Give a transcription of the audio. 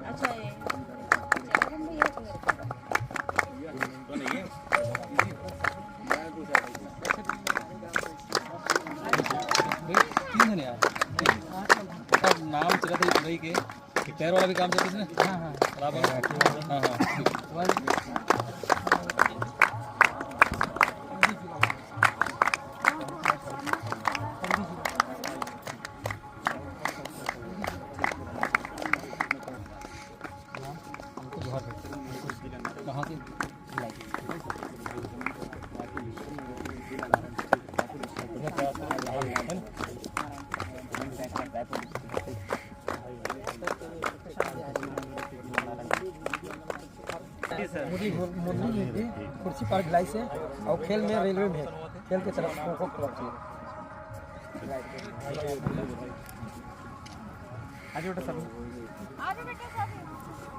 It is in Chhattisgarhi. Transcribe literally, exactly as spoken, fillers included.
अच्छा, ये। तीन जने यार। सब नाम चलत हे, रही के। पैर वाला भी काम चलत हे ना? हाँ, हाँ। बराबर। हाँ, हाँ। कहाँ से? मुरली, मुरली जी भी खुर्सी पार गिलाइस हे अउ खेल में रेलवे में खेल के तरफ खो खो क्लब से। आज बेटा सब। आज बेटा सब।